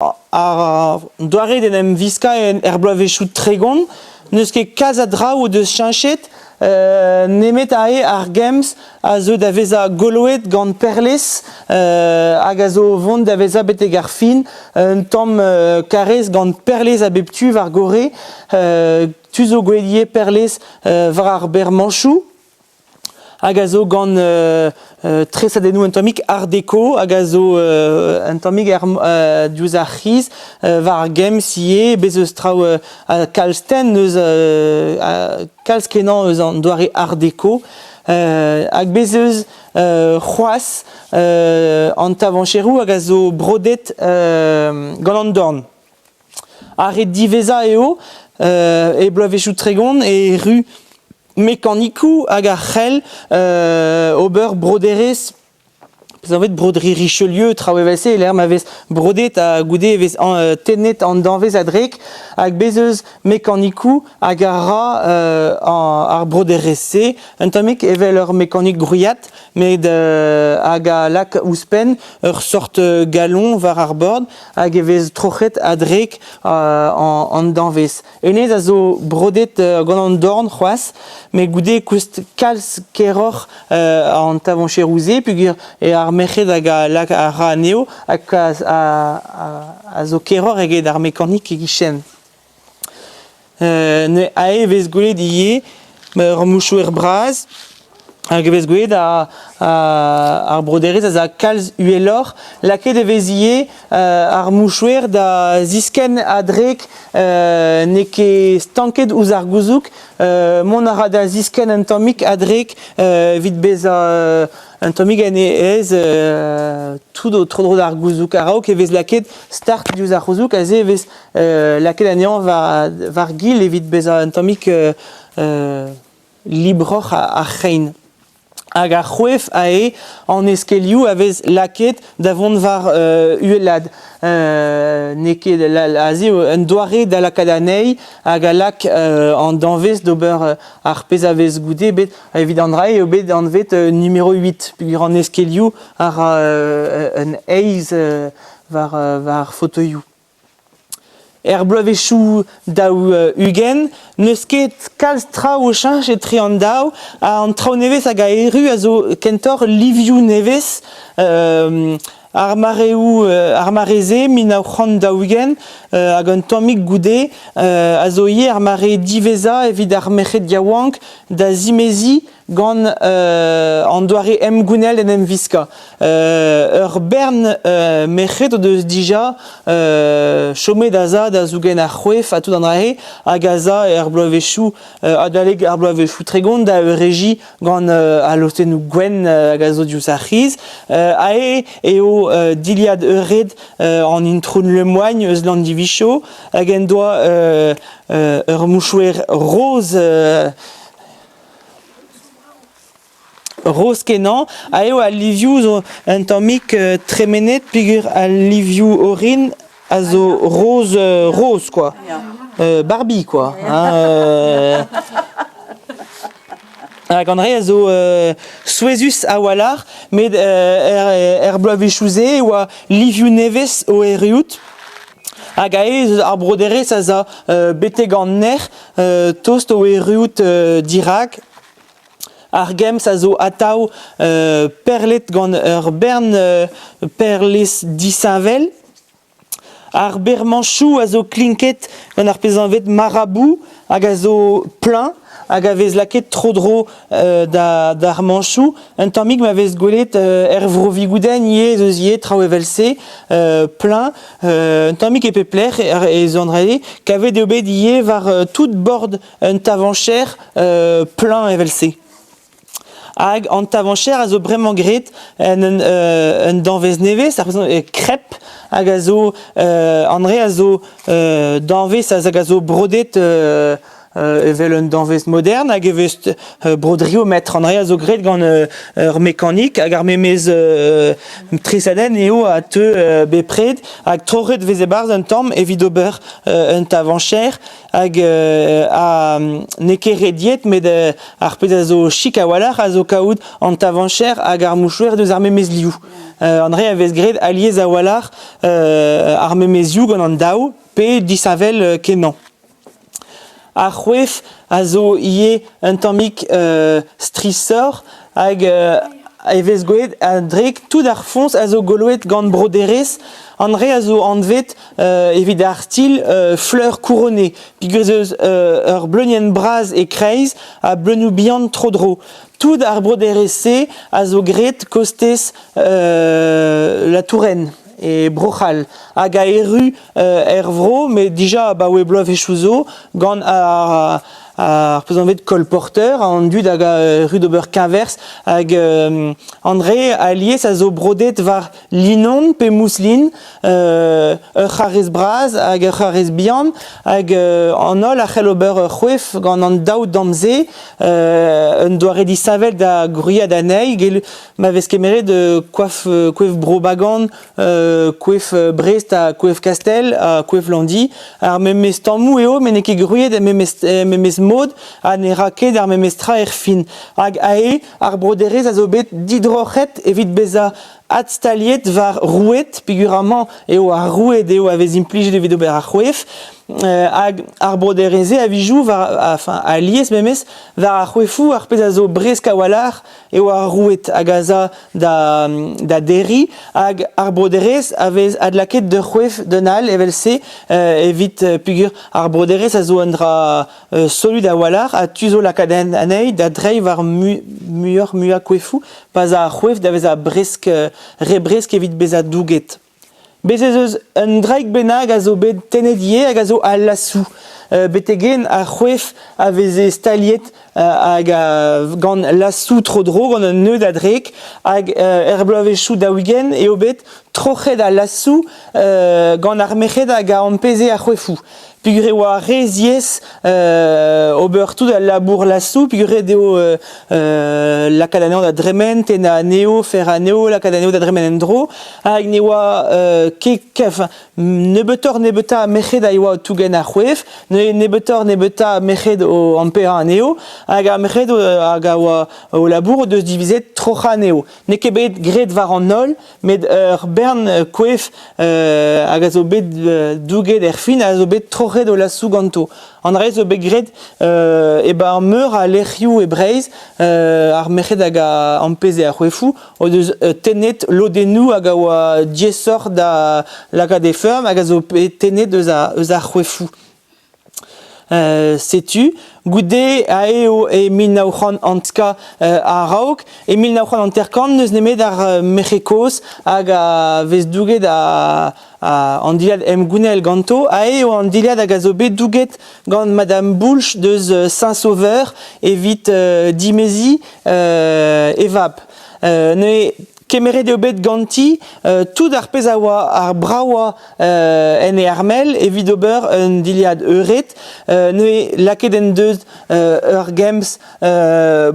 Ar doare d'en em wiskañ er bloavezhioù 30 n'eus ket kalz a draoù o deus cheñchet nemet aze ar games a zeu da vezañ goloet gant perlez hag a zo o vont da vezañ betek ar fin un tamm karrez gant perlez a bep tu war gorre. Tu zo gwelet ivez perlez war ar berr-mañchoù. hag a zo gant tresadennoù un tammig art déco hag a zo un tammig diouzh ar c'hiz war ar games ivez bez eus traoù kalz tenn eus kalz kenañ eus an doare art déco hag bez eus c'hoazh an tavañcheroù hag a zo brodet gant an dorn. Ar re diwezhañ eo e bloavezhioù 30 e erru mekanikoù hag a c'hell ober broderezh pezh anvet broderie Richelieu, traoù evel-se, e-lec'h ma vez brodet ha goude e vez tennet an danvez a-drek hag bez eus mekanikoù hag a ra ar broderezh-se un tammig evel ur mekanik gwriat met hag a lak ouzhpenn ur sort galon war ar bord hag e vez troc'het a-drek an danvez. Hennezh a zo brodet gant an dorn c'hoazh, met goude e koust kalz keroc'h an tavañcheroù-se peogwir eo ar merc'hed hag a lak a ra anezho hag a zo keroc'h eget ar mekanik e-kichen. Aze e vez gwelet ivez ur mouchouer bras hag e vez gwelet ar broderezh a za kalz uheloc'h. Lakaet e vez ivez ar mouchouer da ziskenn a-drek n'eo ket stanket ouzh ar gouzoug. Mont a ra da ziskenn un tammig a-drek evit bezañ un tammig en e aes tout tro-dro d'ar gouzoug. A-raok e vez lakaet start diouzh ar c'houzoug, aze e vez lakaet anezhañ war gil evit bezañ un tammig libroc'h ar c'hein. Hag ar c'hoef ae an eskellioù a vez lakaet da vont war uhelad. N'eo ket aze un doare da lakaat anezhi hag a lak an danvez d'ober ar pezh a vez goude bet evit an dra eo bet anvet numéro 8 peogwir an eskellioù a ra un eizh war ar fotoioù. Er bloavezhioù 40 n'eus ket kalz traoù o cheñch etre an daou ha an traoù nevez hag a erru a zo kentoc'h livioù nevez. Ar mareoù ar mare-se 1940 hag un tammig goude a zo ivez ar mare diwezhañ evit ar merc'hed yaouank da zimeziñ gant an doare emgounel en em wiskañ. Ur bern merc'hed o deus dija chomet a-za da zougen ar c'hoef ha tout an dra-se hag a-za er bloavezhioù adalek ar bloavezhioù 30 da eurejiñ gant al lostennoù gwenn hag a zo diouzh ar c'hiz. Aze eo dilhad eured an Introun Lemoigne eus Landivicho hag en doa ur mouchouer roz Roz-kenañ ha eo al livioù zo un tammig tremenet peogwir al livioù orin a zo roz roz quoi. Barbie quoi. Hein, hag an re a zo souezhus a-walc'h met er bloavezhioù-se e oa livioù nevez o erruout hag aes ar broderezh a za betek an nec'h tost o erruout dirak. Ar games a zo atav perlet gant ur bern perlez disheñvel. Ar bermañchoù a zo klinket gant ar pezh anvet marabou hag a zo plein hag a vez lakaet tro-dro d'ar mañchoù. Un tammig ma vez gwelet er vro Vigoudenn ivez eus ivez traoù evel-se plein. Un tammig e pep lec'h ez an dra-se. Kavet eo bet ivez war tout bord un tavañcher plein evel-se. Hag an tavañcher a zo bremañ graet en un danvez nevez, ar crêpe, hag a zo an re a zo danvez hag a zo brodet. evel un danvez modern hag e vez brodriometr. An dra a zo graet gant ur mekanik hag ar memes tresadenn eo a teu bepred hag troc'het e vez e-barzh un tamm evit ober un tavañcher hag n'eo ket rediet met ar pezh a zo chik a-walc'h a zo kaout an tavañcher hag ar mouchouer deus ar memes liv. An re a vez graet alies a-walc'h ar memes liv gant an daou pe disheñvel kenañ. Ar c'hoef a zo ivez un tammig strishoc'h hag e vez gwelet a-drek tout ar foñs a zo goloet gant broderezh. An re a zo anvet evit ar stil fleur couronnée peogwir ez eus ur bleunienn bras e-kreiz ha bleunioù bihan tro-dro. Tout ar broderezh-se a zo graet kostez La Touraine e Bro-C'hall hag a erru er vro met dija abaoe bloavezhioù zo gant ar ar pezh anvet colporteur, an dud hag a erru d'ober keñverz hag an re alies a zo brodet war linon pe mousselin, ur c'harrez bras hag ur c'harrez bihan hag an holl a c'hell ober ur c'hoef gant an daou damm-se, un doare disheñvel da gwriat anezhi, ma vez kemeret koaf, koef Bro-Bagan, koef Brest ha koef Kastell ha koef Landi. Ar memes tammoù eo met n'eo ket gwriet er memes, memes mod ha ne ra ket ar memes tra er fin. Hag aze, ar broderezh a zo bet didroc'het evit bezañ adstaliet war roued peogwir amañ eo ar roued eo a vez implijet evit ober ar c'hoef hag ar broderezh-se a-wezhioù war enfin alies memes war ar c'hoefoù ar pezh a zo bresk a-walc'h eo ar roued hag a za da, da derriñ hag ar broderezh a vez adlakaet d'ur c'hoef d'un all evel-se evit peogwir ar broderezh a zo un dra solut a-walc'h ha tu zo lakaat anezhi da dreiñ war muioc'h muiañ koefoù pa 'z a ar c'hoef da vezañ bresk, re bresk evit bezañ douget. Bez' ez eus un draig bennak a zo bet tennet ivez hag a zo al lasoù. Betek-henn ar c'hoef a veze staliet hag gant lasoù tro-dro gant un neud a-drek hag er bloavezhioù 40 eo bet troc'het al lasoù gant ar merc'hed hag a ampeze ar c'hoefoù. Peogwir e oa re ziaes ober tout al labour lasoù, peogwir ret eo lakaat anezhañ da dremen, tennañ anezho, fer anezho, lakaat anezho da dremen en-dro. Hag ne oa ket enfin, nebeutoc'h-nebeutañ a merc'hed a yoa o tougen ar c'hoef, nebeutoc'h-nebeutañ a merc'hed o amperañ anezho, hag ar merc'hed hag a oa o labour o deus divizet troc'hañ anezho. N'eo ket bet graet war an holl, Met ur bern koef hag a zo bet douget er fin a zo bet troc'het o lasoù ganto. An dra zo bet graet e-barzh meur a lec'hioù e Breizh, ar merc'hed hag a ampeze ar c'hoefoù o deus tennet lodennoù hag a oa diaesoc'h da lakaat e feurm hag a zo bet tennet eus ar c'hoefoù. Setu, goude eo e 1950 a-raok, e 1950 n'eus nemet ar merc'hed kozh hag a vez douget an dilhad emgounel ganto. Aze eo an dilhad hag a zo bet douget gant Madame Boulch deus Saint-Sauveur evit dimeziñ e vab. Neuze Kemeret eo bet ganti tout ar pezh a oa ar bravañ en e armel evit ober un dilhad eured. Neuze lakaet en deus ur gemz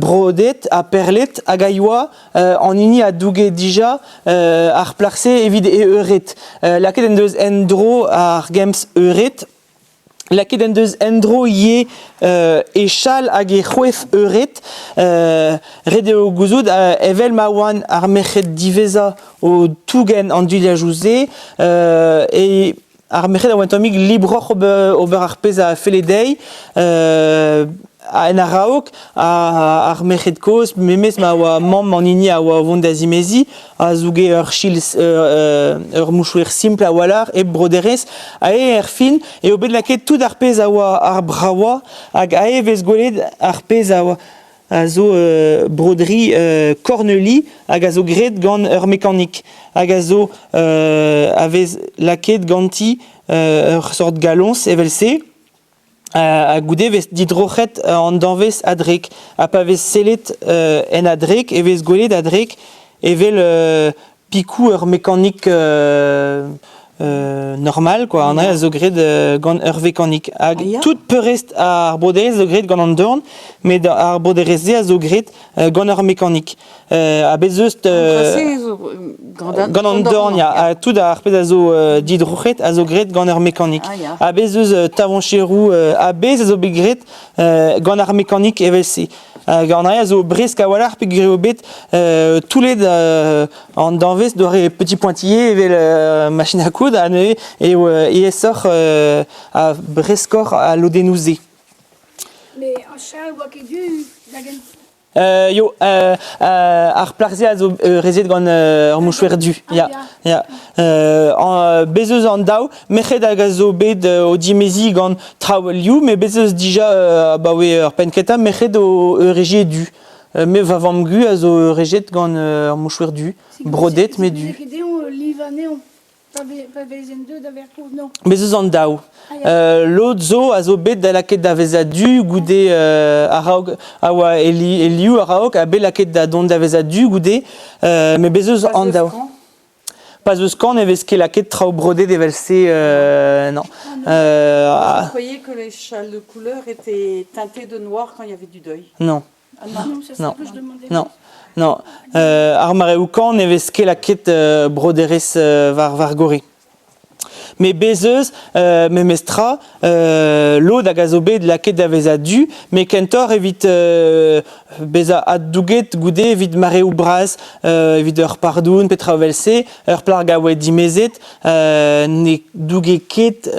brodet ha perlet hag a yoa an hini a douge dija ar plac'h-se evit e eured. Lakaet en deus en-dro ar gemz eured. Lakaet en deus en-dro ivez e chal hag e c'hoef eured. Ret eo gouzout evel ma oant ar merc'hed diwezhañ o tougen an dilhajoù-se e ar merc'hed a oa un tammig libroc'h ober ar pezh a felle dezhi. En a-raok, ar merc'hed kozh, memes ma oa mamm an hini a oa o vont da zimeziñ, a zouge ur chilz, ur mouchouer simpl a-walc'h, hep broderezh. Aze, erfin, eo bet lakaet tout ar pezh a oa ar bravañ hag aze e vez gwelet ar pezh a oa a zo broderie Corneli hag a zo graet gant ur mekanik hag a zo a vez lakaet ganti ur sort galoñs evel-se. Ha goude e vez didroc'het an danvez a-drek. Ha pa vez sellet en a-drek e vez gwelet a-drek evel pikoù ur mekanik. normal quoi. An dra a zo graet gant ur vekanik. Hag Ah, ya. tout peurrest ar broderezh zo graet gant an dorn, met ar broderezh-se a zo graet gant ur mekanik. Ha bez eus gant an dorn, ya. Ha tout ar pezh a zo didrouc'het a zo graet gant ur mekanik. Ah, ya. Ha bez eus tavañcheroù a-bezh a zo bet graet gant ar mekanik evel-se. Hag an dra a zo bresk a-walc'h peogwir eo bet toullet an danvez doare petit pointillé evel machine à coudre ha neuze eo aesoc'h ha breskoc'h al lodennoù-se. Mais ar chal oa ket du da gentañ. Yo, ar plac'h-se a zo reziet gant ur mouchouer du. Ya, ya. Bez eus an daou merc'hed hag a zo bet o dimeziñ gant traoù liv, met bez eus dija abaoe ur penn-kentañ merc'hed o eurejiñ du. Me va vamm-gu a zo eurejet gant ur mouchouer du, brodet met du. Ket eo livañ anezhañ pa vezent deuet da verkour, non. Bez eus an daou. Ah, Lod zo a zo bet da lakaet da vezañ du goude a-raok a oa e liv a-raok ha bet lakaet da dont da vezañ du goude met bez eus an daou. Pa 'z eus kan e vez ket lakaet traoù brodet evel-se, non. Je croyais que les châles de couleur étaient teintés de noir quand il y avait du deuil. Non. Ah non. Non, non, non. Ar mareoù kan ne vez ket lakaet broderezh war war gorre. Met bez eus memes tra lod hag a zo bet lakaet da vezañ du, met kentoc'h evit bezañ addouget goude evit mareoù bras, evit ur pardon petra evel-se, ur plac'h a oa dimezet, ne douge ket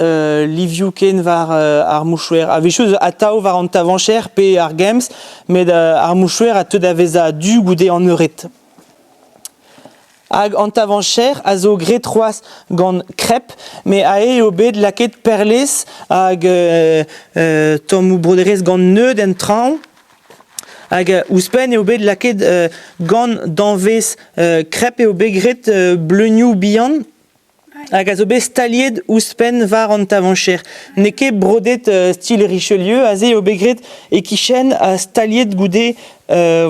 livioù ken war ar mouchouer. A-wechoù atav war an tavañjer pe ar games, met ar mouchouer a teu da vezañ du goude an eured. Hag an tavañjer a zo graet c'hoazh gant krep, met aze eo bet lakaet perlez hag tammoù broderezh gant neud en traoñ. Hag ouzhpenn eo bet lakaet gant danvez krep eo bet graet bleunioù bihan hag a zo bet staliet ouzhpenn war an tavañjer. N'eo ket brodet stil Richelieu, aze eo bet graet e-kichen ha staliet goude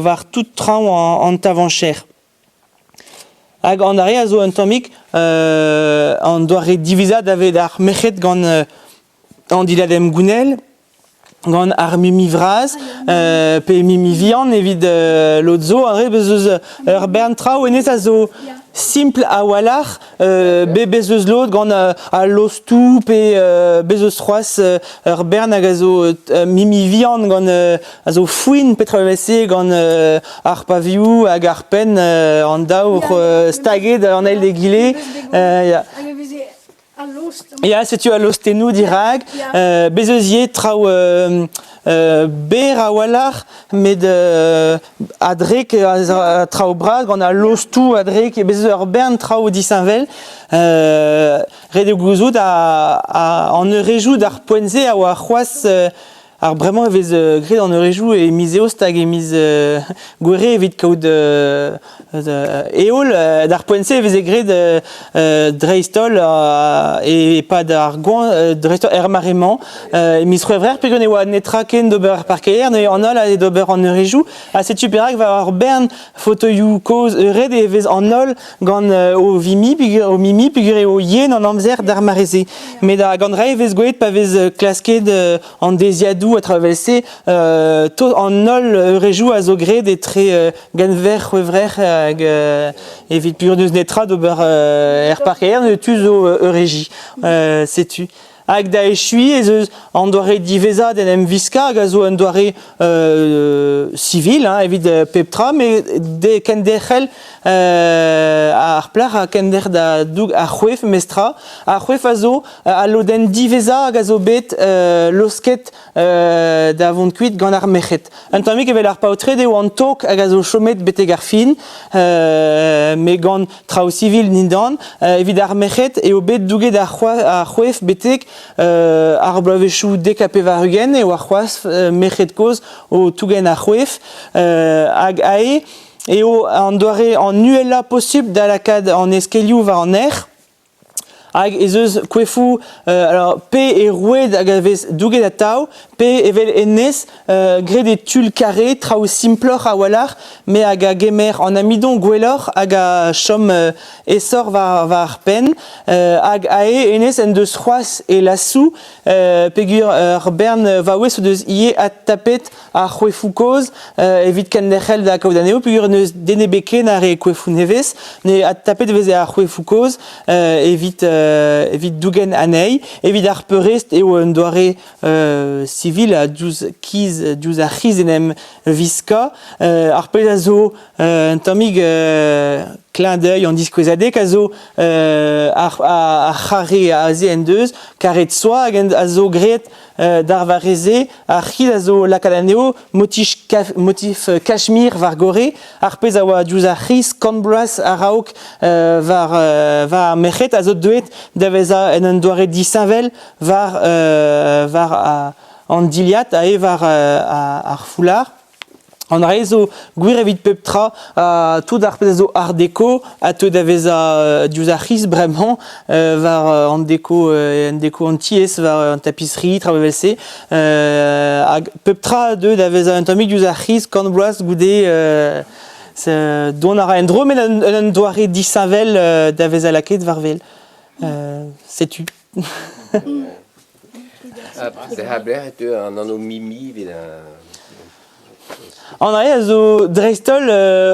war tout traoñ an tavañjer. Hag an are a zo un tammig an doare diwezhañ davet ar merc'hed gant an dilhad emgounel, gant ar mimi vras pe mimi vihan evit lod zo. Ar re bez eus ur bern traoù hennezh a zo simpl a-walc'h bet bez eus lod gant al lostoù pe bez eus c'hoazh ur bern hag a zo mimi vihan gant a zo fouin petra evel-se gant ar pavioù hag ar penn an daou staget an eil d'egile. Ya. Ya, setu al lostennoù dirak. Bez eus ivez traoù berr a-walc'h, met a-drek traoù bras gant al lostoù a-drek. Bez eus ur bern traoù disheñvel. Ret eo gouzout an eurejoù d'ar poent-se a oa c'hoazh Ar bremañ e vez graet an eurejoù e miz Eost hag e miz Gouere evit kaout heol. D'ar poent-se e veze graet dreist-holl e-pad ar goañv, dreist-holl er mare-mañ. E miz C'hwevrer peogwir ne oa netra ken d'ober er parkeier, neuze an holl a d'ober an eurejoù. Ha setu perak war ur bern fotoioù kozh eured e vez an holl gant o vimi, o mimi peogwir eo yen an amzer d'ar mare-se. Met hag an dra e vez gwelet pa vez klasket an deiziadoù ha traoù evel-se, an holl eurejoù a zo graet etre Genver, C'hwevrer hag evit peogwir n'eus netra d'ober er parkeier, tu zo eurejiñ. Setu. Hag da echuiñ ez eus an doare diwezhañ d'en em wiskañ hag a zo un doare civil hein, evit pep tra, met kenderc'hel ar plac'h ha kenderc'h da doug ar c'hoef memestra. Ar c'hoef a zo al lodenn diwezhañ hag a zo bet laosket da vont kuit gant ar merc'hed. Un tammig evel ar paotred eo an tok hag a zo chomet betek ar fin, met gant traoù sivil dindan. Evit ar merc'hed eo bet douget ar c'hoef betek ar bloavezhioù 90 eo ar c'hoazh merc'hed kozh o tougen ar c'hoef hag aze eo an doare an uhelañ posupl da lakaat an eskellioù war an erc'h. Hag ez eus koefoù alors pe e roued hag a vez douget atav, pe evel hennezh graet e tull karre, traoù simploc'h a-walc'h, me hag a gemer an amidon gwelloc'h hag a chom aesoc'h war ar penn. Hag aze hennezh en deus c'hoazh e lasoù peogwir ur bern vaouez o deus ivez adtapet ar c'hoefoù kozh evit kenderc'hel da kaout anezho peogwir n'eus den ebet ken a re koefoù nevez. Ne adtapet e veze ar c'hoefoù kozh evit evit dougen anezhi. Evit ar peurrest eo un doare civil ha diouzh kiz diouzh ar c'hiz en em viskañ. Ar pezh a zo un tammig clin d'œil an diskouezadeg a zo ar ar c'harre aze en deus karet soa hag a zo graet d'ar mare-se ar c'hiz a zo lakaat anezho motif, motif cachemire war gorre ar pezh a oa diouzh ar c'hiz kant bloaz a-raok war war ar merc'hed a zo deuet da vezañ en un doare disheñvel war war an dilhad ha eo war ar foulard. An dra-se zo gwir evit pep tra, tout ar pezh a zo art déco a teu da vezañ diouzh ar c'hiz bremañ war an déco an déco an tiez, war an tapisserie, traoù evel-se. Hag pep tra a deu da vezañ un tammig diouzh ar c'hiz kant bloaz goude dont a ra en-dro met en un doare disheñvel da vezañ lakaet war-wel. Setu. Ah, e teu an anv Mimi evit An ae a zo dreist-holl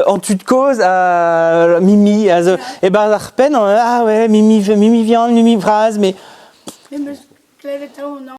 an tud-kozh ha Mimi a zo e-barzh ar penn ah ouais Mimi Mimi vihan, Mimi vras mais Me 'm eus klevet traoù an